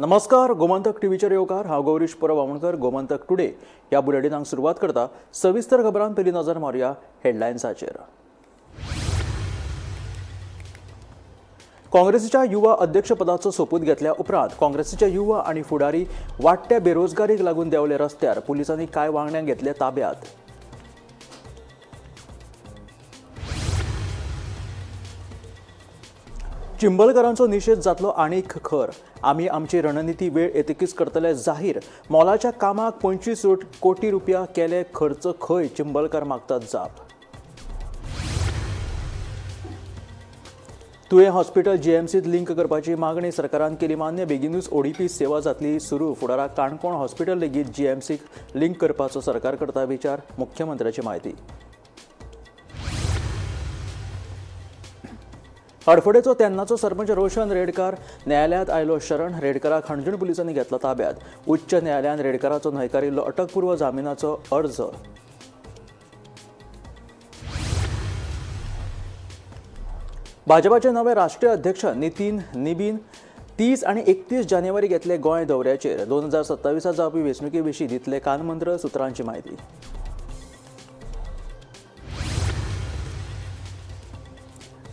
नमस्कार, गोमंतक टीव्हीचेर येवकार. हांव गौरीश परब आमोणकर. गोमंतक टुडे ह्या बुलेटिनाक सुरवात करता. सविस्तर खबरांत पयलीं नजर मारुया हेडलायन्साचेर. काँग्रेसीच्या युवा अध्यक्षपदाचो सोपूत घेतल्या उपरांत काँग्रेसीचे युवा आनी फुडारी वाडट्या बेरोजगारीक लागून देंवले रस्त्यार. पुलिसांनी कांय वांगड्यांक घेतले ताब्यात. चिंबलकरांचो निशेध जातलो आनीक खर. आमी आमची रणनिती वेळ येतकीच करतले जाहीर. मॉलाच्या कामाक 25 कोटी रुपया केले खर्च खंय, चिंबलकर मागतात जाप. तुयें हॉस्पिटल जीएमसीत लिंक करपाची मागणी सरकारान केली मान्य. बेगीनूच ओडीपी सेवा जातली सुरू. फुडाराक काणकोण हॉस्पिटल लेगीत जीएमसीक लिंक करपाचो सरकार करता विचार, मुख्यमंत्र्याची म्हायती. हडफडेचो तेन्नाचो सरपंच रोशन रेडकार न्यायालयांत आयलो शरण. रेडकाराक हणजूण पुलिसांनी घेतला ताब्यात. उच्च न्यायालयान रेडकाराचो न्हयकारिल्लो अटकपूर्व जामिनाचो अर्ज. भाजपाचे नवे राष्ट्रीय अध्यक्ष नितीन निबीन 30 आनी 31 जानेवारी घेतले गोंय दौऱ्याचेर. 2027 जावपी वेंचणुके विशीं दितले कानमंत्र, सुत्रांची म्हायती.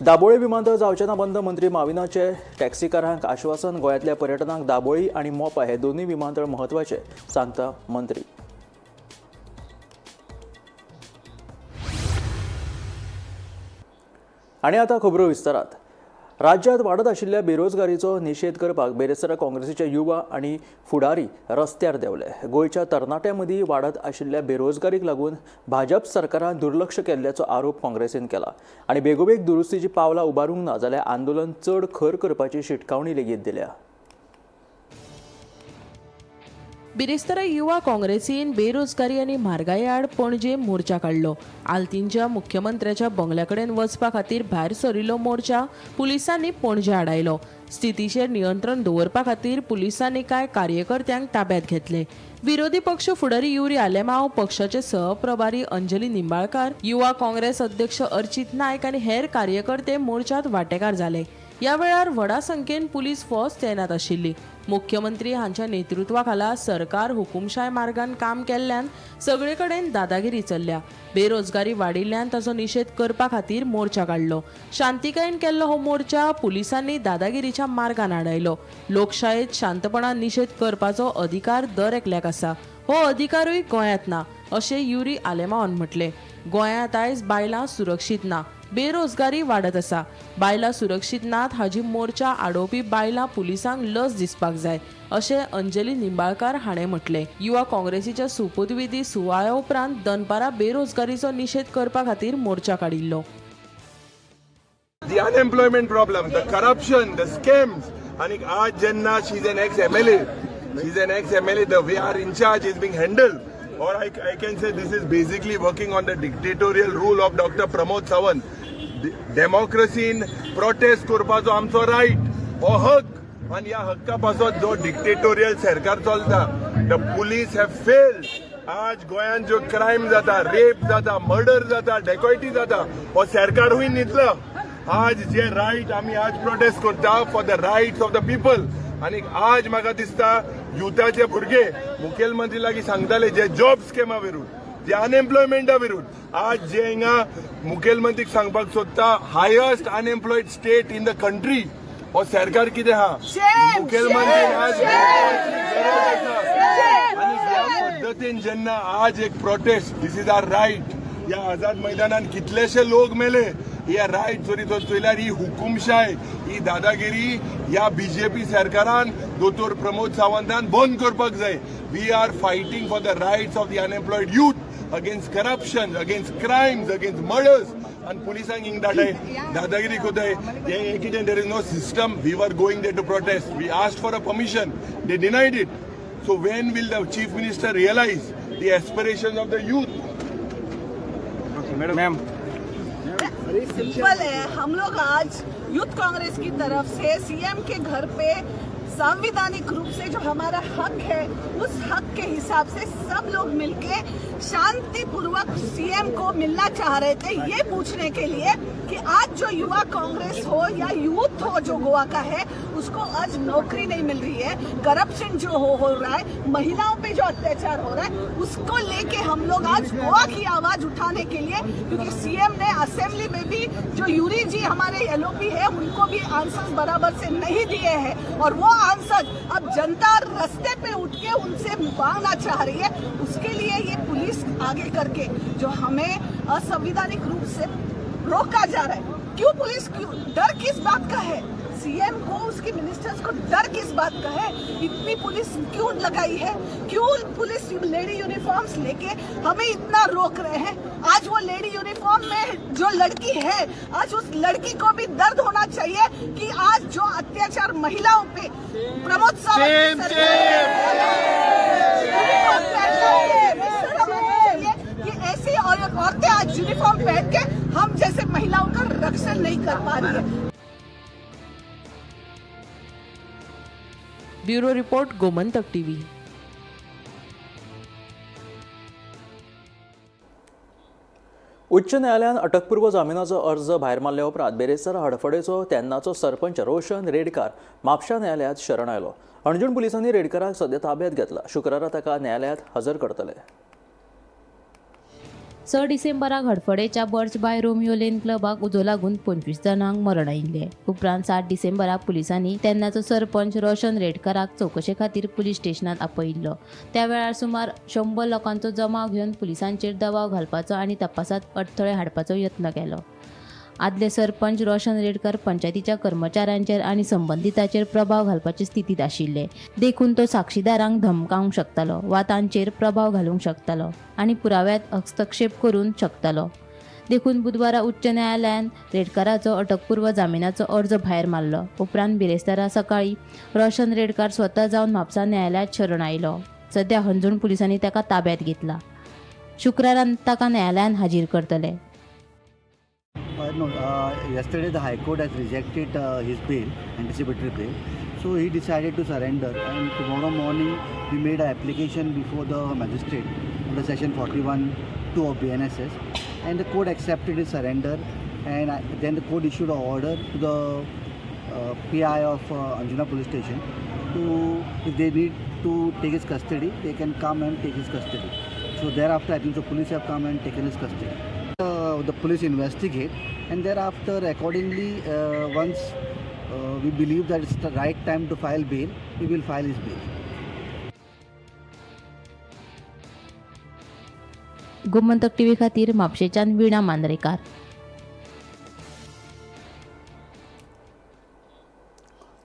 दाबोळी विमानतळ जावचें ना बंद, मंत्री माविनाचे टॅक्सीकारांक आश्वासन. गोंयांतल्या पर्यटनाक दाबोळी आनी मोपा हे दोनूय विमानतळ म्हत्वाचे, सांगता मंत्री. आनी आतां खबरो विस्तारात. राज्यांत वाडत आशिल्ल्या बेरोजगारीचो निशेध करपाक बेरेस्तारा काँग्रेसीचे युवा आनी फुडारी रस्त्यार देंवले. गोंयच्या तरणाट्यां मदीं वाडत आशिल्ल्या बेरोजगारीक लागून भाजप सरकारान दुर्लक्ष केल्ल्याचो आरोप काँग्रेसीन केला आनी बेगोबेग दुरुस्तीची पावलां उबारूंक ना जाल्यार आंदोलन चड खर करपाची शिटकावणी लेगीत दिल्या. बिरेस्तारा युवा काँग्रेसीन बेरोजगारी आनी म्हारगाये आड पणजे मोर्चा काडलो. आलतींच्या मुख्यमंत्र्याच्या बंगल्या कडेन वचपा खातीर भायर सरिल्लो मोर्चा पुलिसांनी पणजे आडायलो. स्थितीचेर नियंत्रण दवरपा खातीर पुलिसांनी कांय कार्यकर्त्यांक ताब्यात घेतले. विरोधी पक्ष फुडारी युरी आलेमाव, पक्षाचे सहप्रभारी अंजली निंबाळकार, युवा काँग्रेस अध्यक्ष अर्चित नायक आनी हेर कार्यकर्ते मोर्चात वांटेकार जाले. ह्या वेळार व्हडा संख्येन पुलीस फोर्स तैनात आशिल्ली. मुख्यमंत्री हांच्या नेतृत्वाखाला सरकार हुकुमशाय मार्गान काम केल्ल्यान सगळे कडेन दादागिरी चल्ल्या. बेरोजगारी वाडिल्ल्यान ताचो निशेध करपा खातीर मोर्चा काडलो. शांतिकायेन केल्लो हो मोर्चा पुलिसांनी दादागिरीच्या मार्गान आडायलो. लोकशायेत शांतपणान निशेध करपाचो अधिकार दर एकल्याक आसा. हो अधिकारूय गोंयांत ना, अशें युरी आलेमावान म्हटलें. गोंयांत आयज बायलां सुरक्षीत ना, बेरोजगारी वाडत आसा. बायलां सुरक्षीत नात हाजी मोर्चा आडोवपी बायलां पुलिसांक लज दिसपाक जाय, अशें अंजली निंबाळकार हाणें म्हटलें. युवा काँग्रेसीच्या सोपूतविधी सुवाळ्या उपरांत दनपारां बेरोजगारीचो निशेध करपा खातीर मोर्चा काडिल्लो. The unemployment problem, the corruption, the scams. आणि आज जेन्ना she is an ex MLA, she is an ex MLA, the way our in-charge is being handled, or I can say this is basically working on the dictatorial rule of Dr. Pramod Sawant. डेमोक्रेसीन protest करपाचो आमचो right, हो हक, आनी ह्या हक्का पासत जो dictatorial सरकार चलता, the police have failed. आज गोंयांत जो क्रायम जाता, रेप जाता, मर्डर जाता, डेकॉयटी जाता, हो सरकारूय न्हिदला. आज जे रायट आमी आज प्रोटेस्ट करता for the rights of the people. आनी आज म्हाका दिसता युथाचे भुरगे मुखेलमंत्री लागीं सांगताले जे जॉब स्कॅमा विरुद्ध, जे अनएम्प्लॉयमेंटा विरुद्ध. आज जे हिंगा मुखेलमंत्रीक सांगपाक सोदता, highest unemployed state in the country, हो सरकार कितें आहा? मुखेलमंत्री आज गरज आसा. आनी ह्या पद्दतीन जेन्ना आज एक protest, this is our right. ह्या आझाद मैदानान कितलेशे लोक मेले. ह्या रायट जरी तर चोयल्यार ही हुकुमशाय, ही दादागिरी ह्या बीजेपी सरकारान, दोतोर प्रमोद सावंतान बंद करपाक जाय. We are fighting for the rights of the unemployed youth, against corruption, against crimes, against murders. आनी पुलिसांक हिंग धाडाय, दादागिरी कोताय, हें कितें? There is no system. We are going there to protest. We asked for a permission, they denied it. So when will the chief minister realize the aspirations of the youth? Ma'am, simple है. हम लोग आज youth Congress की तरफ से CM K घर pay संवैधानिक रूप से जो हमारा हक है, उस हक के हिसाब से सब लोग मिलके शांतिपूर्वक सीएम को मिलना चाह रहे थे, ये पूछने के लिए कि आज जो युवा कांग्रेस हो या यूथ हो जो गोवा का है, उसको आज नौकरी नहीं मिल रही है, करप्शन जो हो रहा है, महिलाओं पे जो अत्याचार हो रहा है, उसको लेके हम लोग आज गोवा की आवाज उठाने के लिए, क्योंकि सीएम ने असेंबली में भी जो यूरी जी हमारे एलओपी है, उनको भी आंसर्स बराबर से नहीं दिए हैं और वो आंसर अब जनता रास्ते पे उठ के उनसे मांगना चाह रही है। उसके लिए ये पुलिस आगे करके जो हमें असंवैधानिक रूप से रोका जा रहा है, क्यों पुलिस, क्यों डर किस बात का है सीएम को, उसके मिनिस्टर्स को डर किस बात का है? इतनी पुलिस क्यों लगाई है? क्यों पुलिस लेडी यूनिफॉर्म्स लेके हमें इतना रोक रहे हैं? आज वो लेडी यूनिफॉर्म में जो लड़की है, आज उस लड़की को भी दर्द होना चाहिए कि आज जो अत्याचार महिलाओं पे प्रमोद सावंत की सरकार चाहिए कि ऐसी औरतें आज यूनिफॉर्म पहन के हम जैसे महिलाओं का रक्षण नहीं कर पा रही है। Bureau report, Gomantak TV. उच्च न्यायालयान अटकपूर्व जामिनाचो अर्ज भायर मारल्या उपरांत बेरेस्तार हडफडेचो तेन्नाचो सरपंच रोशन रेडकार म्हापशा न्यायालयांत शरण आयलो. हणजूण पुलिसांनी रेडकाराक सद्या ताब्यांत घेतला. शुक्रारा ताका न्यायालयांत हजर करतले. 6 डिसेंबराक हडफडेच्या बर्च बाय रोमियो लेन क्लबाक उजो लागून 25 जाणांक मरण आयिल्लें. उपरांत 7 डिसेंबराक पुलिसांनी तेन्नाचो सरपंच रोशन रेडकाराक चवकशे खातीर पुलीस स्टेशनांत आपयिल्लो. त्या वेळार सुमार 100 लोकांचो जमाव घेवन पुलिसांचेर दबाव घालपाचो आनी तपासांत अडथळे हाडपाचो यत्न केलो. आदले सरपंच रोशन रेडकर पंचायतीच्या कर्मचाऱ्यांचेर आनी संबंदितांचेर प्रभाव घालपाचे स्थितींत आशिल्ले, देखून तो साक्षीदारांक धमकावंक शकतालो वा तांचेर प्रभाव घालूंक शकतालो आनी पुराव्यांत हस्तक्षेप करूंक शकतालो. देखून बुधवारा उच्च न्यायालयान रेडकाराचो अटकपूर्व जामिनाचो अर्ज भायर मारलो. उपरांत बिरेस्तारा सकाळी रोशन रेडकार स्वता जावन म्हापसा न्यायालयांत शरण आयलो. सद्या हणजूण पुलिसांनी ताका ताब्यांत घेतला. शुक्रारा ताका न्यायालयांत हाजीर करतले. No, yesterday the High Court has rejected his bail, anticipatory bail. So he decided to surrender, and tomorrow morning we made an application before the magistrate under section 41(2) of BNSS, and the court accepted his surrender, and then the court issued an order to the PI of Anjuna Police Station to, if they need to take his custody, they can come and take his custody. So thereafter, I think the police have come and taken his custody. The police investigate, and thereafter accordingly, once we believe that it's the right time to file bail, we will file his bail. Gomantak TV खातीर म्हापशेच्यान वीणा मांद्रेकार.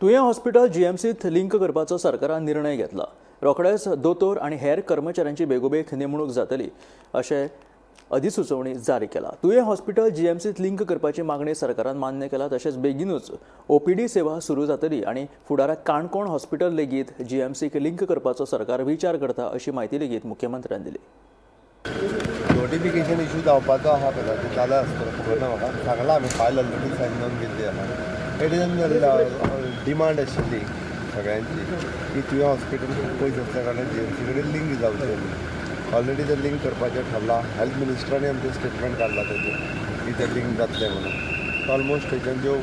तुयें hospital जीएमसीत link करपाचो सरकारान निर्णय घेतला. रोखडेच दोतोर आनी हेर कर्मचाऱ्यांची बेगोबेग नेमणूक जातली अशें अधिसुचोवणी जारी केला. तुयें हॉस्पिटल जीएमसीत लिंक करपाची मागणी सरकारान मान्य केला. तशेंच बेगीनूच ओपीडी सेवा सुरू जातली आनी फुडाराक काणकोण हॉस्पिटल लेगीत जीएमसीक लिंक करपाचो सरकार विचार करता अशी म्हायती लेगीत मुख्यमंत्र्यान दिली. नोटिफिकेशन इशू जावपाचो आसा, कदाचित जालां आसतलो, खबर ना म्हाका. सांगलां आमी, फायल ऑलरेडी सायन जावन गेल्ली आसा. It is demand आशिल्ली सगळ्यांची की तुवें हॉस्पिटल खूब पयस आसल्या कारणान जीएमसी कडेन लिंक जावचें म्हणून. ऑलरेडी तें लिंक करपाचें ठरलां. हेल्थ मिनिस्टरांनी आमचें स्टेटमेंट काडलां तेजें की तें लिंक जातलें म्हणून. ऑलमोस्ट थंयच्यान ज्यो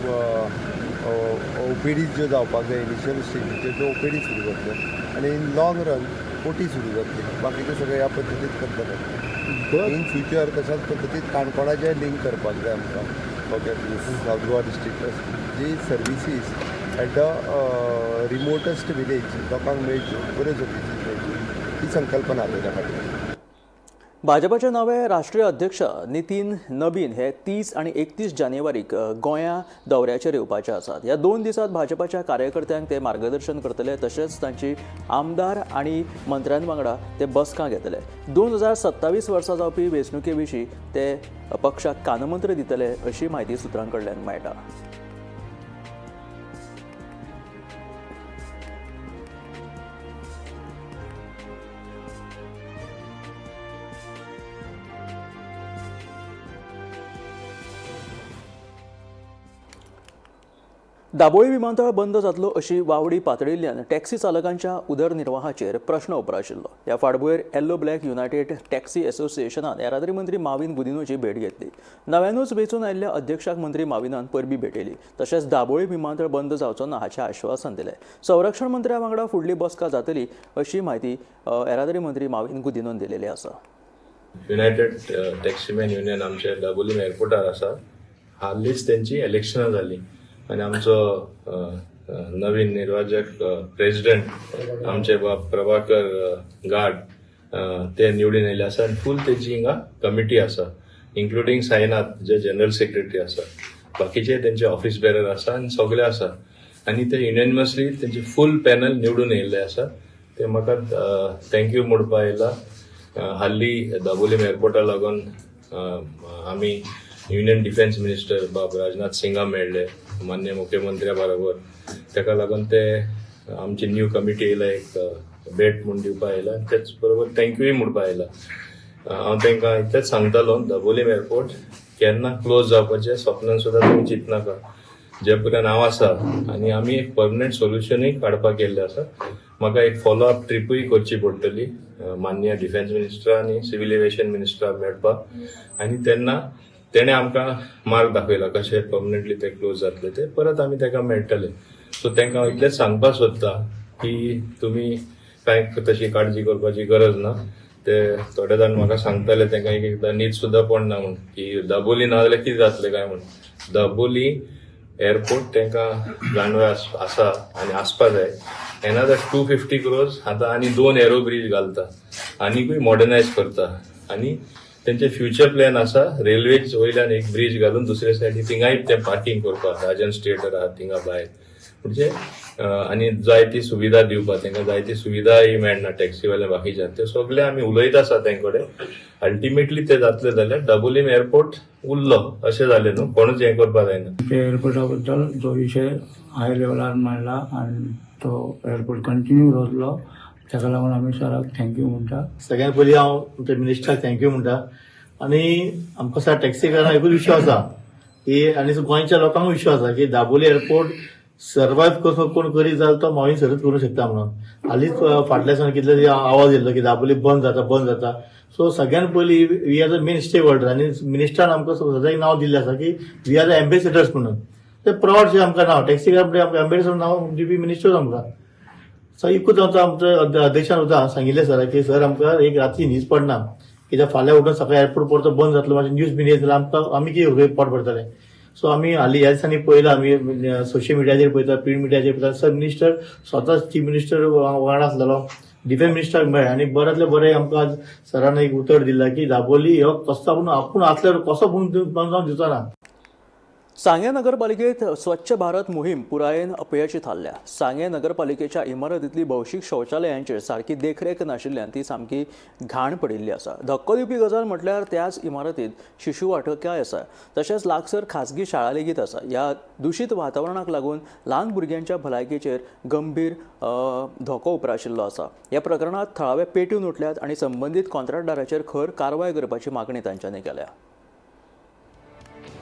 ओपीडीज ज्यो जावपाक जाय, इनिशियल स्टेजीचेर त्यो ओपीडी सुरू जातल्यो आनी इन लॉंग रन ओटी सुरू जातली. बाकीचें सगळें ह्या पद्दतीत करतले. इन फ्युचर तशाच पद्दतीत काणकोणाचें लिंक करपाक जाय आमकां. ओके, सावथ गोवा डिस्ट्रिक्ट जी services at the remotest village लोकांक मेळच्यो, बऱ्यो सर्विसीस मेळच्यो, ही संकल्पना तेच्या फाटल्यान. भाजपाचे नवे राष्ट्रीय अध्यक्ष नितीन नबीन हे 30 आनी 31 जानेवारीक गोंया दौऱ्याचेर येवपाचे आसात. ह्या 2 दिसांत भाजपाच्या कार्यकर्त्यांक ते मार्गदर्शन करतले, तशेंच तांची आमदार आनी मंत्र्यां वांगडा ते बसका घेतले. 2027 वर्सा जावपी वेंचणुके विशीं ते पक्षाक कानमंत्र दितले अशी म्हायती सुत्रां कडल्यान मेळटा. दाबोळी विमानतळ बंद जातलो अशी वावडी पातळिल्ल्यान टॅक्सी चालकांच्या उदरनिर्वाहाचेर प्रश्न उप्राशिल्लो. ह्या फाटभुंयेर येल्लो ब्लॅक युनायटेड टॅक्सी असोसिएशनान येरादारी मंत्री माविन गुदिन्होची भेट घेतली. नव्यानूच वेंचून आयिल्ल्या अध्यक्षाक मंत्री माविनान परबीं भेटयली. तशेंच दाबोळी विमानतळ बंद जावचो ना हाचें आश्वासन दिलें. संरक्षण मंत्र्या वांगडा फुडली बसका जातली अशी म्हायती येरादारी मंत्री माविन गुदिन्होन दिलेली आसा. युनायटेड टॅक्सीमॅन युनियन आमचे दाबोलीम एअरपोर्टार आसा. हालींच तेंची इलेक्शनां जालीं आनी आमचो नवीन निर्वाचक प्रेजिडेंट आमचे बाब प्रभाकर गाड ते निवडून येयले आसा आनी फूल तेजी हिंगा कमिटी आसा, इन्क्लुडींग साईनाथ जे जनरल सेक्रेटरी आसा, बाकीचे तेंचे ऑफिस बेरर आसा आनी सगळे आसा. आनी ते युनॅनिमसली तेंचे फूल पॅनल निवडून येयल्ले आसा. ते म्हाका thank you म्हणपा येयला. हाल्ली दाबोलीम एअरपोर्टा लागून आमी युनियन डिफेन्स मिनिस्टर बाब राजनाथ सिंगा मेळ्ळे, मान्य मुख्यमंत्र्या बरोबर. ताका लागून ते आमची न्यू कमिटी येयला, एक भेट म्हूण दिवपा येयला, तेच बरोबर थँक्यूय म्हणपा येयला. हांव तांकां इतलेंच सांगतालो, दाबोलीम एअरपोर्ट केन्ना क्लोज जावपाचें स्वप्नान सुद्दां तुमी चिंतनाका. जे पर्यंत हांव आसा आनी आमी एक परमनंट सोल्युशनूय काडपाक गेल्ले आसा. म्हाका एक फॉलो अप ट्रिपूय करची पडटली मान्य डिफेन्स मिनिस्टर आनी सिव्हील एविएशन मिनिस्टराक मेळपाक, आनी तेन्ना तेणें आमकां मार्ग दाखयला कशें परमनंटली ते क्लोज जातले ते परत आमी ताका मेळटले. सो तांकां हांव इतलेंच सांगपाक सोदता की तुमी कांय तशी काळजी करपाची गरज ना. ते थोडे जाण म्हाका सांगताले तांकां एक एकदां न्हीद सुद्दां पडना म्हूण की दाबोली ना जाल्यार कितें जातलें काय म्हूण. दाबोली एअरपोर्ट तांकां जाणवे आसा आनी आसपा जाय. एनादर 250 क्रोर्स आतां आनी 2 एरो ब्रीज घालता, आनीकूय मॉडर्नायज करता, आनी तेंचे फ्युचर प्लॅन आसा रेल्वेच वयल्यान एक ब्रीज घालून दुसरे सायडी थिंगाय ते पार्किंग करपाक, राजन थिएटर आहा थिंगा भायर, म्हणजे आनी जाय ती सुविधा दिवपाक. तांकां जाय ती सुविधाय मेळना टॅक्सीवाल्या बाकीच्या, ते सगळे आमी उलयत आसा तें कडेन. अल्टिमेटली ते जातले जाल्यार दाबोलीम एअरपोर्ट उरलो अशें जालें न्हू, कोणूच हें करपाक जायना. ते एअरपोर्टा बद्दल जो विशय हाय लेवलार मांडला आनी तो एअरपोर्ट कंटिन्यू दवरलो, ताका लागून आमी सराक thank you म्हणटा. सगळ्यात पयलीं हांव आमच्या मिनिस्टराक thank you म्हणटा. आनी आमकां सर टॅक्सीकारांक एकूच विश्वास आसा की आनी गोंयच्या लोकांक विश्वास आसा की दाबोली एअरपोर्ट सर्वायव कसो कोण करीत जाल्यार तो माविन सरच करूंक शकता म्हणून. हालींच फाटल्या दिसांनी कितले तरी आवाज येयल्लो की दाबोली बंद जाता बंद जाता. सो सगळ्यात पयलीं we are the main stakeholder आनी मिनिस्टरान आमकां सदांच एक नांव दिल्लें आसा की we are the ambassadors म्हणून. ते प्रावड आमकां नांव टॅक्सीकार म्हणजे आमकां एम्बेसिडर नांव दिवपी मिनिस्टर आमकां. सो एकूच आमचो आमच्या अध्यक्षान सुद्दां सांगिल्लें सर की सर आमकां एक राती न्हीद पडना, कित्याक फाल्यां उठून सकाळी एअरपोर्ट परतो बंद जातलो, मातशें न्यूज बीन येत जाल्यार आमकां आमी कितें पोट भरतले. सो आमी हालीं ह्या दिसांनी पळयलां, आमी सोशल मिडियाचेर पळयता, प्रिंट मिडियाचेर पळयता, सर मिनिस्टर स्वता चीफ मिनिस्टर वांगडा आसलेलो, डिफेन्स मिनिस्टराक मेळ्ळें आनी बऱ्यांतलें बरें आमकां आज सरान एक उतर दिलां की दाबोली हो कसो आपूण आपूण आसल्यार कसो बंद जावन दिवचो ना. सांगें नगरपालिकेत स्वच्छ भारत मोहीम पुरायेन अपयशी थारल्या. सांगें नगरपालिकेच्या इमारतींतली भौशीक शौचालयांचेर सारकी देखरेख नाशिल्ल्यान ती सामकी घाण पडिल्ली आसा. धक्को दिवपी गजाल म्हटल्यार त्याच इमारतींत शिशु वाटिकाय आसा, तशेंच लागसर खाजगी शाळा लेगीत आसा. ह्या दुशीत वातावरणाक लागून ल्हान भुरग्यांच्या भलायकेचेर गंभीर धोको उप्राशिल्लो आसा. ह्या प्रकरणांत थळावे पेटून उठल्यात आनी संबंदीत कॉन्ट्रॅक्टदाराचेर खर कारवाय करपाची मागणी तांच्यांनी केल्या.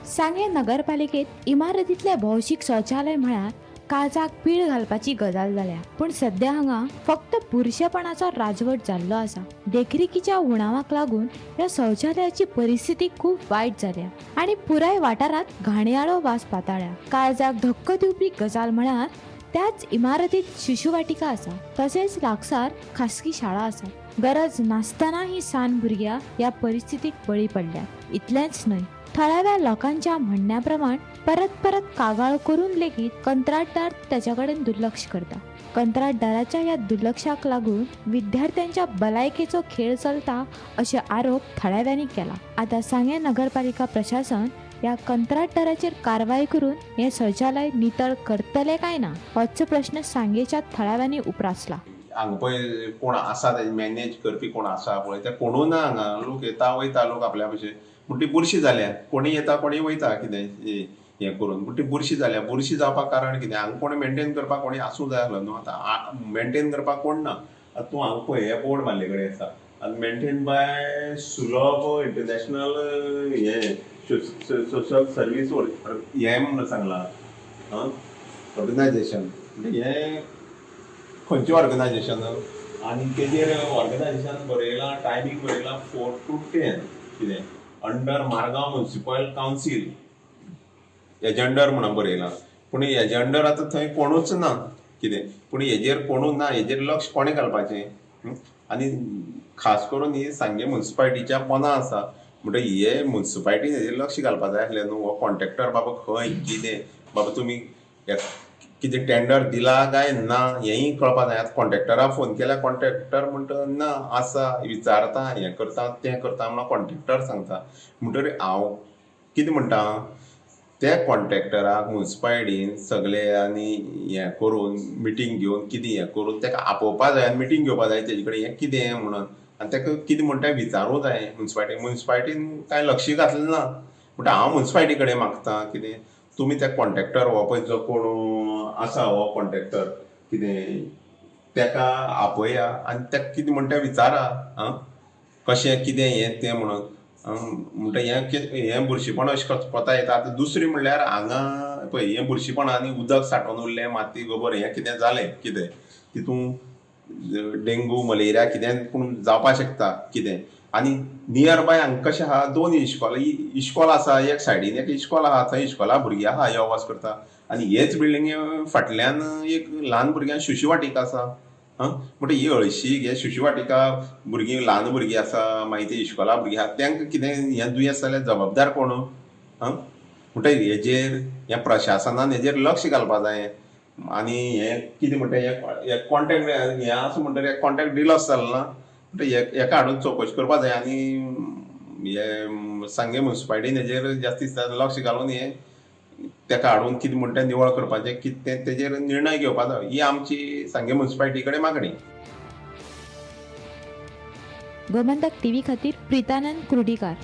सांगें नगरपालिकेत इमारतींतले भौशीक शौचालय म्हळ्यार काळजाक पीळ घालपाची गजाल जाल्या, पूण सद्या हांगा फक्त बुरशेपणाचो राजवट जाल्लो आसा. देखरेखीच्या उणावाक लागून ह्या शौचालयाची परिस्थिती खूब वायट जाल्या आनी पुराय वाठारांत घाणयाळो वास पाताळ्या. काळजाक धक्को दिवपी गजाल म्हळ्यार त्याच इमारतीत शिशुवाटिका आसा, तशेंच लागसार खासगी शाळा आसा. गरज नासतना ही सान भुरग्यां ह्या परिस्थितीक बळी पडल्यात. इतलेंच न्हय, थळाव्या लोकांच्या म्हणण्या प्रमाण परत परत कागाळ करून लेगीत कंत्राटदार ताच्या कडेन दुर्लक्ष करता. कंत्राटदाराच्या ह्या दुर्लक्षाक लागून विद्यार्थ्यांच्या भलायकेचो खेळ चलता अशे आरोप थळाव्यांनी केला. आतां सांगें नगरपालिका प्रशासन ह्या कंत्राटदाराचेर कारवाय करून हें शौचालय नितळ करतले काय ना, होच प्रश्न सांगेच्या थळाव्यांनी उप्रासला. हांगा पळय कोण आसा, तेजे मॅनेज करपी कोण आसा पळय, ते कोणू ना. हांगा लोक येता वयता, लोक आपल्या भशेन, पूण ती बुरशी जाल्या. कोणी येता कोणी वयता कितें हें करून, पूण ती बुरशी जाल्या. बुरशी जावपाक कारण कितें? हांगा कोणी मेंटेन करपाक कोणी आसूं जाय आसलो न्हू. आतां मेंटेन करपाक कोण ना. आतां तूं हांगा पळय, हे बोर्ड मारले कडेन आसा आनी मेंटेन बाय सुलभ इंटरनॅशनल हें सोशल सर्वीस हें म्हणून सांगलां. आं. ऑर्गनायजेशन. म्हणजे हें खंयचें ऑर्गनायजेशन आनी तेजेर ऑर्गनायजेशन बरयलां, टायमींग बरयलां 4 to 10 कितें अंडर मारगांव म्युनिसिपल कावन्सील हेजे अंडर म्हणून बरयलां. पूण हेजे अंडर आतां थंय कोणूच ना कितें, पूण हेजेर कोणूच ना, हेजेर लक्ष कोणें घालपाचें? आनी खास करून ही सांगें म्युनिसिपालिटीच्या पोना आसा, म्हणटगीर हे म्युनिसिपालिटीन हेजेर लक्ष घालपा जाय आसलें न्हू. हो कॉन्ट्रॅक्टर बाबा खंय कितें, बाबा तुमी कितें टेंडर दिला काय ना हेंय कळपा जाय. आतां कॉन्ट्रॅक्टराक फोन केल्यार कॉन्ट्रॅक्टर म्हणटा ना आसा, विचारता, हें करता तें करता म्हणून कॉन्ट्रॅक्टर सांगता. म्हणटगीर हांव कितें म्हणटा, त्या कॉन्ट्रॅक्टराक म्युनिसिपालिटीन सगळे आनी हें करून मिटींग घेवन कितें हें करून ताका आपोवपा जाय आनी मिटींग घेवपा जाय तेजे कडेन हें कितें म्हणून, आनी ताका कितें म्हणटा विचारूंक जाय. म्युनिसिपालिटीन कांय लक्ष घातलें ना. म्हणटा हांव म्युनिसिपालिटी कडेन मागता कितें तुमी त्या कॉन्ट्रॅक्टर हो पळय जो कोण आसा हो कॉन्ट्रॅक्टर कितें ताका आपया आनी ताका कितें म्हणटा विचारा, आं कशें कितें हें तें म्हणून. म्हणटा हें हें बुरशेपण अशें कोता येता. आतां दुसरें म्हणल्यार हांगा पळय हें बुरशेपणांनी उदक सांठोवन उरलें, माती गोबर हें कितें जालें कितें तितून डेंगू मलेरिया कितें पूण जावपाक शकता कितें. आनी नियर बाय हांगा कशें आहा, 2 इश्कॉल आसा, एक सायडीन एक इश्कॉल आहा, थंय इश्कॉला भुरगीं आहा यो वच करता. आनी हेच बिल्डिंगे फाटल्यान एक ल्हान भुरग्यांक शिशू वाटिका आसा. आं म्हणटा ही हळशीक हे शिशू वाटिका भुरगीं ल्हान भुरगीं आसा, मागीर ते इश्कॉला भुरगीं आहा, तांकां कितें हें दुयेंस जाल्यार जबाबदार कोण? आं म्हणटा हेजेर हें प्रशासनान हेजेर लक्ष घालपा जाय. आनी हें कितें म्हणटा हें कॉन्ट्रॅक्ट हें आसा म्हणटकीर कॉन्ट्रॅक्ट डिलस जालें ना, म्हणटा हेका हाडून चवकशी करपा जाय. आनी हे सांगें म्युनिसिपालिटीन हेजेर जास्तीत लक्ष घालून हें ताका हाडून कितें म्हणटा निवळ करपाचें कितें तें तेजेर निर्णय घेवपा जाय, ही आमची सांगें म्युनिसिपालिटी कडेन मागणी. गोमंतक टीव्ही खातीर प्रितानंद कुर्डीकार.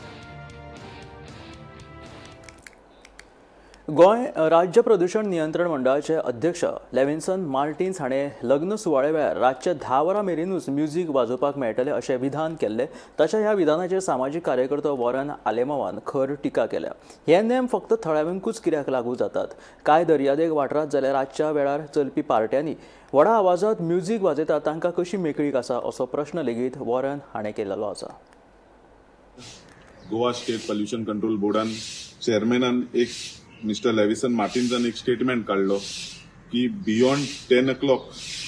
गोंय राज्य प्रदूषण नियंत्रण मंडळाचे अध्यक्ष लेविन्सन मार्टिन्स हाणें लग्न सुवाळ्या वेळार रातच्या 10 वरां मेरेनूच म्युझीक वाजोवपाक मेळटलें अशें विधान केल्लें. ताच्या ह्या विधानाचेर सामाजीक कार्यकर्तो वॉरन आलेमावान खर टिका केल्या. हे नेम फक्त थळाव्यांकूच कित्याक लागू जातात? कांय दर्यादेग वाठारांत जाल्यार रातच्या वेळार चलपी पार्ट्यांनी व्हडा आवाजांत म्युझीक वाजयतात, तांकां कशी मेकळीक आसा असो प्रश्न लेगीत वॉरन हाणें केल्लो आसा. गोवा स्टेट पॉल्युशन कंट्रोल बोर्डान चेअरमॅनान एक मिस्टर लेविसन मार्टिन्सान एक स्टेटमेंट काडलो की beyond 10 o'clock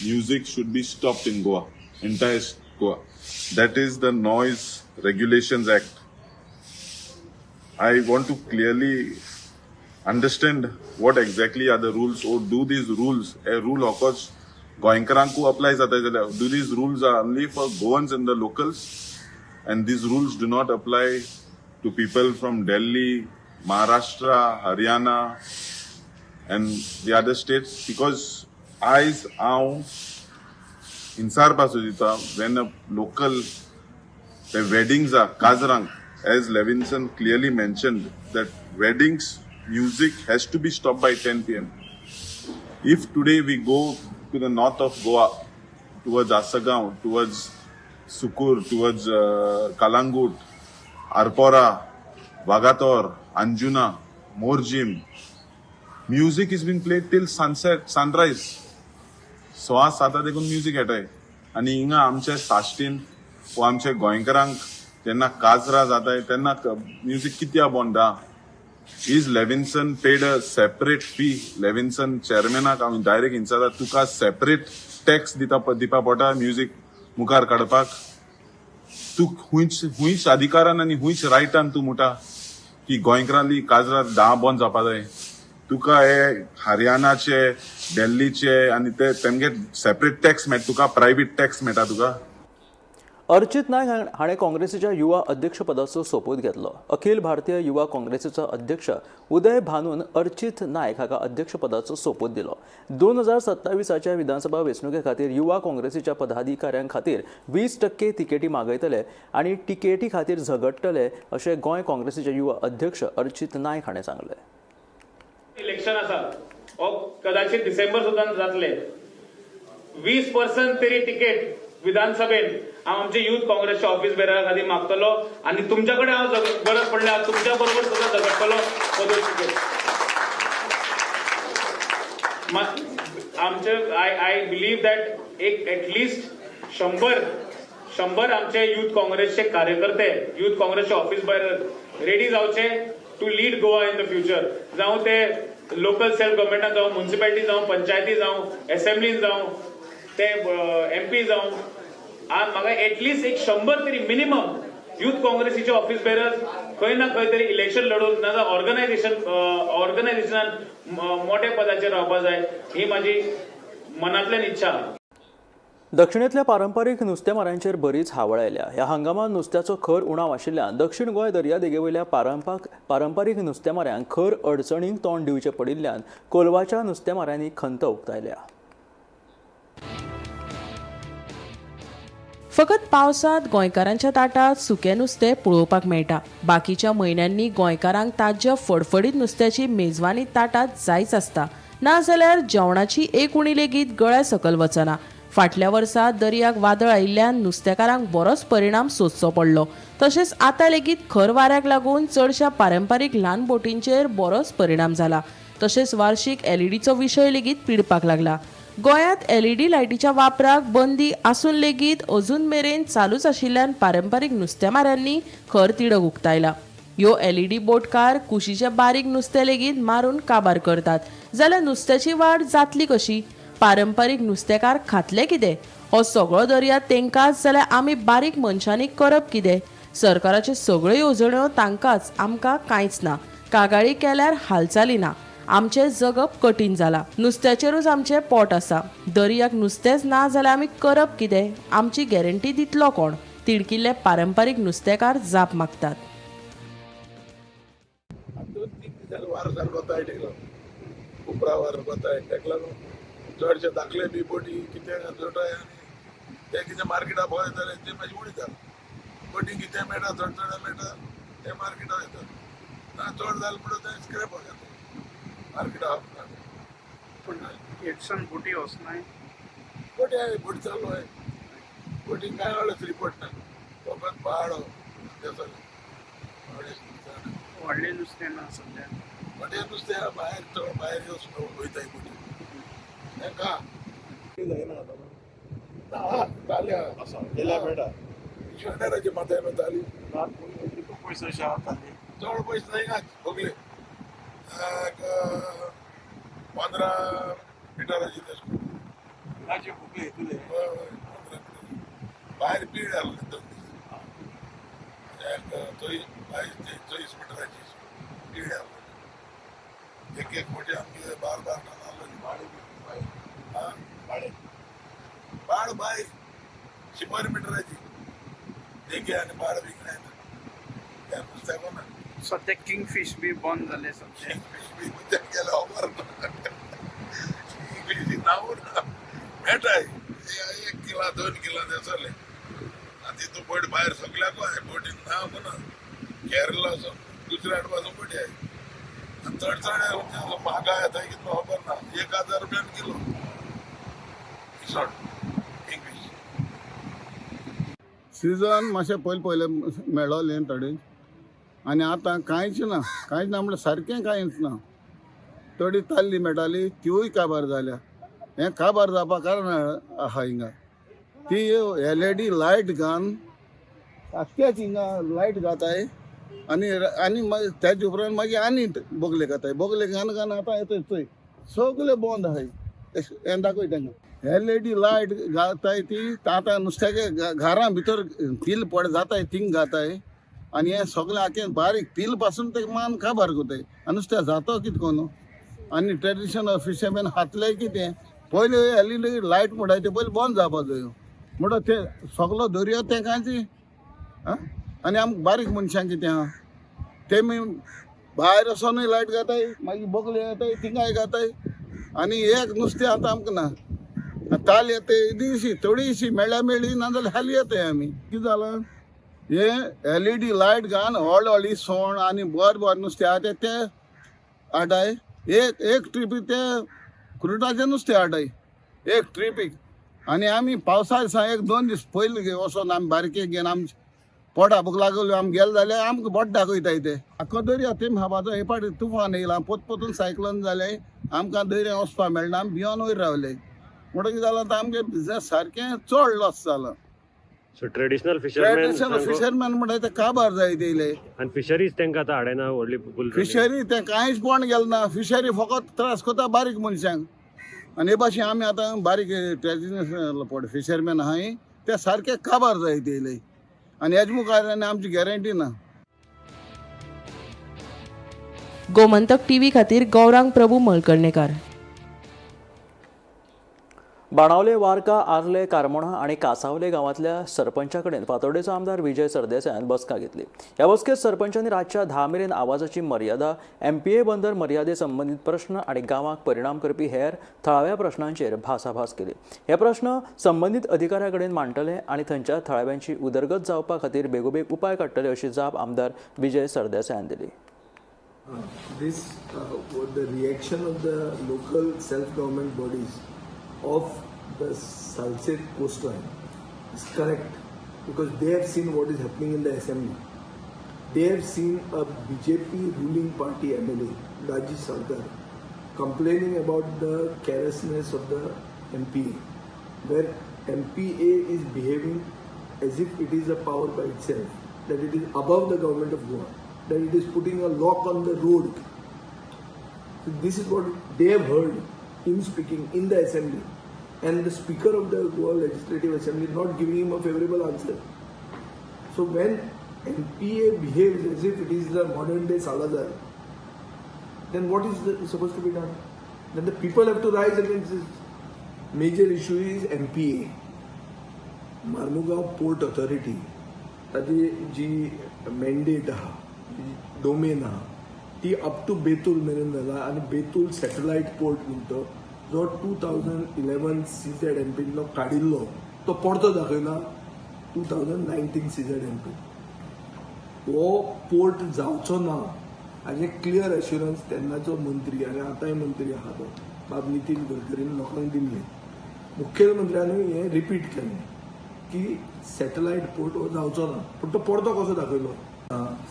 music should be stopped in Goa, entire Goa. That is the noise regulations act. I want to clearly understand what exactly are the rules, or do these rules, a rule occurs गोंयकारांकू apply जाता जाल्यार do these rules are only for Goans and the locals, and these rules do not apply to people from Delhi, Maharashtra, Haryana and the other states? Because आयज हांव इन्सार पासून दिता, when a local the weddings are काजरांक, as Levinson clearly mentioned, that weddings music has to be stopped by 10 p.m. If today we go to the north of Goa, towards Asagaon, towards Sukur, towards Kalangut, Arpora, Vagator, Anjuna, Morjim, music is being played till sunset, sunrise. 7:15 देखून music येताय. आनी हिंगा आमच्या साश्टीन वो आमच्या गोंयकारांक जेन्ना काजरा जाताय तेन्ना म्युझिक कित्याक बंद? Is Levinson paid a separate fee? Levinson चेअरमॅनाक हांव डायरेक्ट विचारता, तुका सेपरेट टॅक्स दिता दिवपा पडटा म्युझिक मुखार काडपाक? तूं खूंयच खूंयच अधिकारान आनी खूंयच रायटान तूं म्हणटा की गोंयकारांली काजरा 10 बंद जावपा जाय? तुका हे हरियाणाचे, दिल्लीचे आनी ते तेमगे सेपरेट टॅक्स मेळटा तुका, प्रायवेट टॅक्स मेळटा तुका? अर्चित नायक हाणें काँग्रेसीच्या युवा अध्यक्षपदाचो सोपूत घेतलो. अखिल भारतीय युवा काँग्रेसीचो अध्यक्ष उदय भानून अर्चित नायक हाका अध्यक्षपदाचो सोपूत दिलो. 2027च्या विधानसभा वेंचणुके खातीर युवा काँग्रेसीच्या पदाधिकाऱ्यां खातीर 20% तिकेटी मागयतले आनी तिकेटी खातीर झगडटले अशें गोंय काँग्रेसीचे युवा अध्यक्ष अर्चित नायक हाणें सांगलें. इलेक्शन आसा हो कदाचित डिसेंबर सुद्दां जातले. 20% तरी तिकेट विधानसभेत हांव आमचे युथ काँग्रेसच्या ऑफिस बेरा खातीर मागतलो आनी तुमच्या कडेन हांव गरज पडल्यार तुमच्या बरोबर सुद्दां झगडटलो फॉर those ticket. आमचे I I believe that एक एटलिस्ट 100 आमचे युथ काँग्रेसचे कार्यकर्ते, युथ काँग्रेसचे ऑफिस बेरर रेडी जावचे to lead Goa in the future. जावं ते लोकल सेल्फ गव्हर्मेंटान जावं, म्युनिसिपालिटी जावं, पंचायती जावं, एसेंब्लीन जावं, ते एमपी जावं, म्हाका एटलिस्ट एक 100 तरी मिनिमम युथ काँग्रेसीचे ऑफिस बेरर खंय ना खंय तरी इलेक्शन लढून ना ऑर्गनायझेशनान मोठ्या पदाचेर रावपा जाय, ही माझी मनांतल्यान इच्छा. दक्षिणेंतल्या पारंपारीक नुस्तेमारांचेर बरीच हावळ आयल्या. ह्या हंगामांत नुस्त्याचो खर उणाव आशिल्ल्यान दक्षिण गोंय दर्यादेगेवयल्या पारंपारीक नुस्तेमाऱ्यांक खर अडचणींक तोंड दिवचें पडिल्ल्यान कोलवाच्या नुस्तेमाऱ्यांनी खंत उक्तायल्या. फकत पावसांत गोंयकारांच्या ताटात सुकें नुस्तें पळोवपाक मेळटा. बाकीच्या म्हयन्यांनी गोंयकारांक ताज्या फडफडीत नुस्त्याची मेजवानी ताटात जायच आसता, नाजाल्यार जेवणाची एक उणी लेगीत गळ्या सकल वचना. फाटल्या वर्सा दर्याक वादळ आयिल्ल्यान नुस्तेकारांक बरोच परिणाम सोंसचो पडलो. तशेंच आतां लेगीत खर वाऱ्याक लागून चडश्या पारंपारीक ल्हान बोटींचेर बरोच परिणाम जाला. तशेंच वार्षिक एलईडीचो विशय लेगीत पिडपाक लागला. गोंयांत एलईडी लायटीच्या वापराक बंदी आसून लेगीत अजून मेरेन चालूच आशिल्ल्यान पारंपारीक नुस्तेमाऱ्यांनी खर तिडक उक्तायला. ह्यो एलईडी बोटकार कुशीचे बारीक नुस्तें लेगीत मारून काबार करतात, जाल्यार नुस्त्याची वाड जातली कशी? पारंपारीक नुस्तेकार खातले कितें? हो सगळो दर्या तेंकांच जाल्यार आमी बारीक मनशांनी करप कितें? सरकाराच्यो सगळ्यो येवजण्यो तांकांच, आमकां कांयच ना. कागाळी केल्यार हालचाली ना. आमचें जगप कठीण जाला. नुस्त्याचेरूच आमचें पोट आसा. दर्याक नुस्तेंच ना जाल्यार आमी करप कितें? आमची गॅरंटी दितलो कोण? तिडकिल्ले पारंपारीक नुस्तेकार जाप मागतात. 2-3 दिसांनी वारो सारको तायट येयलो, उपरा वारो तायट, ताका लागून चडशे दाखले बी बोटी कितें जोडटाय आनी ते कितें मार्केटा भोंवताले ते मातशें उणी जालें. बोटी कितें मेळटा, चड चड मेळटा ते मार्केटा वयता, ना चड जालें म्हणून ते स्क्रॅप जाता मार्केटा. पूण एकसान बोटी वचनाय, बोटी आहे, बोटी चालू आहे. बोटी कांय वेळाच रिपोर्ट ना, फकत बाळो व्हडलें नुस्तें ना सद्या. व्हडलें नुस्तें भायर चड भायर वचून वयताय बोटी तांकां जायना. ताल्या मेळटा शेणाराचे माथ्यान ताली पयस अशें आहा ताली चड पयस जायना, बगले 15 मिटराची तशें बुकले तुले 15 मिटर भायर पीड आसले 2 दीस, 22-24 मिटराची पीड आसले. एक एक मोठी आमगे 12-12 टन आसलेली. बाळ बाळ बाय 100 मिटराची देगे आनी बाळ विकनाय त्या नुस्त्याक ना. सद्या किंगफीश बी बंद जाले सद्या. किंगफीश बी गेले खबर ना, किंगफीश नांव ना मेळटाय 1 किलो 2 किलो ते. आनी तितू बोट भायर सगल्याक आहाय, बोटीन ना ना केरला गुजरात पासून बोटी आहाय. आनी चड चड म्हारगाय येता कितलो खबर ना, 1000 रुपयान किलो इसवण किंगफीश. सिजन मातशें पयलें पयलें मेळोलें थोडें, आनी आतां कांयच ना, कांयच ना म्हणल्यार सारकें कांयच ना. थोडी ताल्ली मेळटाली तिवूय काबार जाल्या. हें काबार जावपा कारण आहा हिंगा ती एलईडी लायट घालून आख्ख्याच हिंगा लायट घाताय आनी आनी मागीर त्याचे उपरांत मागीर आनी बोगले घाताय, बोगले घालून घालून आतां येता चोय सगळे बंद आहाय. हें दाखय तांकां एलईडी लायट घाताय ती आतां नुस्त्याचे घरां भितर तील पड जाताय थिंग घाताय आनी हें सगळें आख्खें बारीक तील पासून ते मान काबार करताय आनी नुस्त्या जातो कितें करून. आनी ट्रेडिशनल फिशरमॅन हातले कितें पयलीं एलईडी लायट म्हणटाय ते पयलीं बंद जावपा जायो, म्हणटा ते सगलो दर्यो तें कांयच. आनी आमकां बारीक मनशांक कितें आहा तेमी भायर वचोनूय लायट घाताय, मागीर बोगले घाताय, थिंगाय घाताय आनी एक नुस्तें आतां आमकां ना. ताल येता येदीशी थोडीशी मेळ्ळ्या मेळ्ळी, नाजाल्यार हाली येताय आमी. कितें जालां हे एलईडी लायट घालून व्हड व्हडली सोण आनी बरें बरें नुस्तें आहा ते हाडाय. एक एक ट्रिपी ते क्रुटाचें नुस्तें हाडाय एक ट्रिपीक. आनी आमी पावसा दिसा 1-2 दीस पयलीं वचोन आमी बारके घेवन आमचे पोटा भूक लागली आमी गेले जाल्यार आमकां बोट दाखयताय ते. आख्खो दर्या तेम हाबाचो हे फावटी तुफान येयला, पोत पोतून सायक्लोन जालें. आमकां दर्या वचपाक मेळना, आमी भियोन वयर रावले. म्हणटकीर जालां आतां आमगे बिजनेस सारकें चड लॉस जाला. So traditional fisherman, traditional fisherman म्हणटा ते काबार जायत येयले. आनी फिशरीज तांकां आतां हाडना व्हडली फूल. फिशरी तें कांयच पळोवन गेलें ना. फिशरी फकत त्रास करता बारीक मनशांक. आनी हे भाशेन आमी आतां बारीक ट्रेडिशनल फिशरमॅन आहाय ते सारके काबार जायत येयले आनी हेज मुखार आनी आमची गॅरंटी ना. गोमंतक टीव्ही खातीर गौरांग प्रभू मळकर्णेकार. बाणावले, वार्का, आर्ले, कारमोणा आनी कासावले गांवांतल्या सरपंचा कडेन फातोर्डेचो आमदार विजय सरदेसायान बसका घेतली. ह्या बसकेत सरपंचांनी रातच्या 10 मेरेन आवाजाची मर्यादा, एमपीए बंदर मर्यादे संबंदीत प्रश्न आनी गांवाक परिणाम करपी हेर थळाव्या प्रश्नांचेर भासाभास केली. हे प्रश्न संबंदीत अधिकाऱ्यां कडेन मांडटले आनी थंयच्या थळाव्यांची उदरगत जावपा खातीर बेगोबेग उपाय काडटले अशी जाप आमदार विजय सरदेसायान दिली. This the reaction of the local self-government bodies of the Salcete coastline is correct, because they have seen what is happening in the assembly. They have seen a BJP ruling party MLA, Rajiv Sarkar, complaining about the carelessness of the MPA, where MPA is behaving as if it is a power by itself, that it is above the government of Goa, that it is putting a lock on the road. So this is what they have heard him speaking in the assembly, and the speaker of the Goa Legislative Assembly not giving him a favorable answer. So when MPA behaves as if it is the modern day Salazar, then what is supposed to be done? Then the people have to rise against this. Major issue is MPA, Marmugao Port Authority. ताजी जी mandate आहा, domain आहा, ती up two Betul मेरेन जाला आनी Betul satellite port म्हणतो जो 2011 CZMP काडिल्लो तो परतो दाखयला 2019 CZMP. हो पोर्ट जावचो ना हाजें क्लियर एश्युरन्स तेन्नाचो मंत्री आनी आतांय मंत्री आहा तो बाब नितीन गडकरीन लोकांक दिल्लें. मुखेलमंत्र्यानूय हें रिपीट केलें की सॅटलायट पोर्ट हो जावचो ना, पूण तो परतो कसो दाखयलो.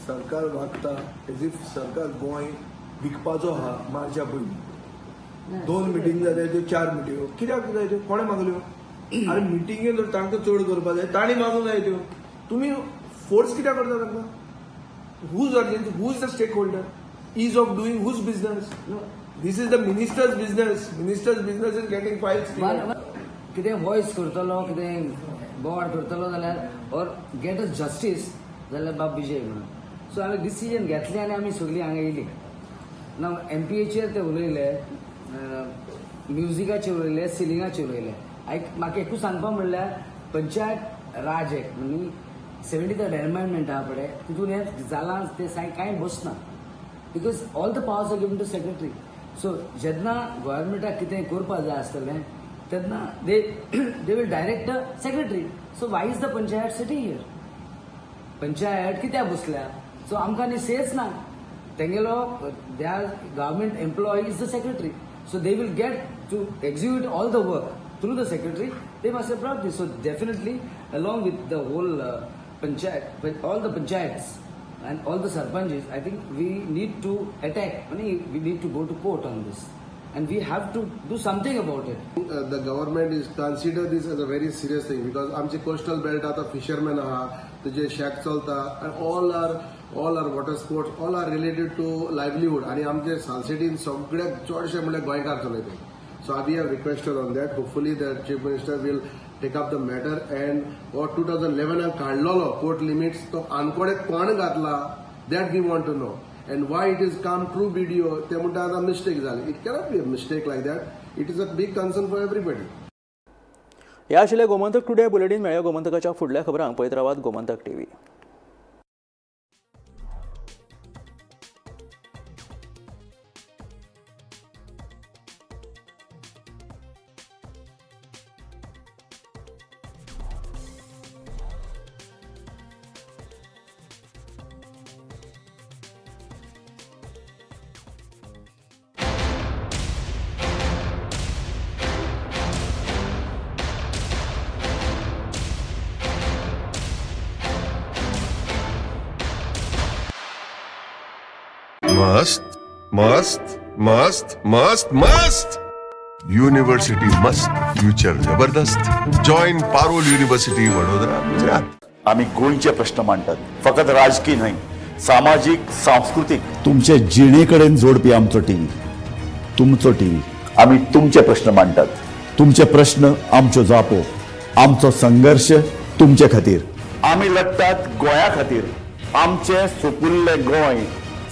सरकार वागता एज if सरकार गोंय विकपाचो आहा. मार्चा पयलीं 2 मिटींग जाल्या त्यो, 4 मिटिंगो कित्याक जाय त्यो, कोणें मागल्यो? आरे मिटिंगे जर तांकां चड करपाक जाय तांणी मागूंक जाय त्यो, तुमी फोर्स कित्याक करता तांकां? Whose urgency, who is the stakeholder, ease of doing whose business? This is the minister's business. Minister's business is getting files. कितें वॉयस करतलो, कितें बोवाळ करतलो जाल्यार ऑर गेट अ जस्टीस जाल्यार बाब विजय म्हणून. सो आमी डिसिजन घेतलें आनी आमी सगळीं हांगा येयली. ना एमपीएचेर ते उलयले, म्युजिकाचेर उलयले, सिलिंगाचेर उलयले. म्हाका एकूच सांगपा म्हणल्यार पंचायत राज एक्ट म्हणजे 73rd amendment आहा पळय, तितून हें जालां तें कांय बसना, because all the powers are given to secretary. So जेन्ना गव्हर्मेंटाक कितें करपा जाय आसतलें तेन्ना they will direct the secretary. So why is the panchayat sitting here? Panchayat कित्याक बसल्या? सो आमकां न्ही सेच ना. तेंगेलो they are government employee is the secretary, so they will get to execute all the work through the secretary. They must have brought this. So definitely along with the whole panchayat, all the panchayats and all the sarpanches, I think we need to attack, we need to go to court on this and we have to do something about it. The government is consider this as a very serious thing, because आमचे coastal belt आता fishermen आहा, तुजे shack चलता and all are water sports, all are related to livelihood. आनी आमचे सालसेटीन सगळ्याक चडशे म्हणल्यार गोंयकार चलयतात. So we have requested on that. Hopefully the Chief Minister will take up the matter and हो 2011 काडलेलो पोर्ट लिमिट्स तो आनकोडे कोण घातला, that we want to know, and why it is come through video. ते म्हणटा आतां मिस्टेक जाली. It cannot be a mistake like that. It is a big concern for everybody. ह्या आशिल्लें गोमंतक टुडे बुलेटीन. मेळ्या गोमंतकाच्या फुडल्या खबरांक पळयत रावात गोमंतक टीव्ही. मस्त मस्त मस्त मस्त मस्त. युनिव्हर्सिटी मस्त, फ्युचर जबरदस्त. Join Parul university, Vadodara, Gujarat. आम्ही गोंयचे प्रश्न मांडटात, फकत राजकीय न्हय, सामाजीक, सांस्कृतीक. तुमचे जिणेकडेन जोडपी आमचो टीव्ही, तुमचो टीव्ही. आम्ही तुमचे प्रश्न मांडटात. तुमचे प्रश्न आमच्यो जापो, आमचो संघर्श तुमचे खातीर. आमी लडटात गोंया खातीर, आमचें सुपुल्लें गोंय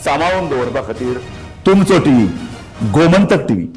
सांबाळून दवरपा खातीर. तुमचो टीव्ही, गोमंतक टीव्ही.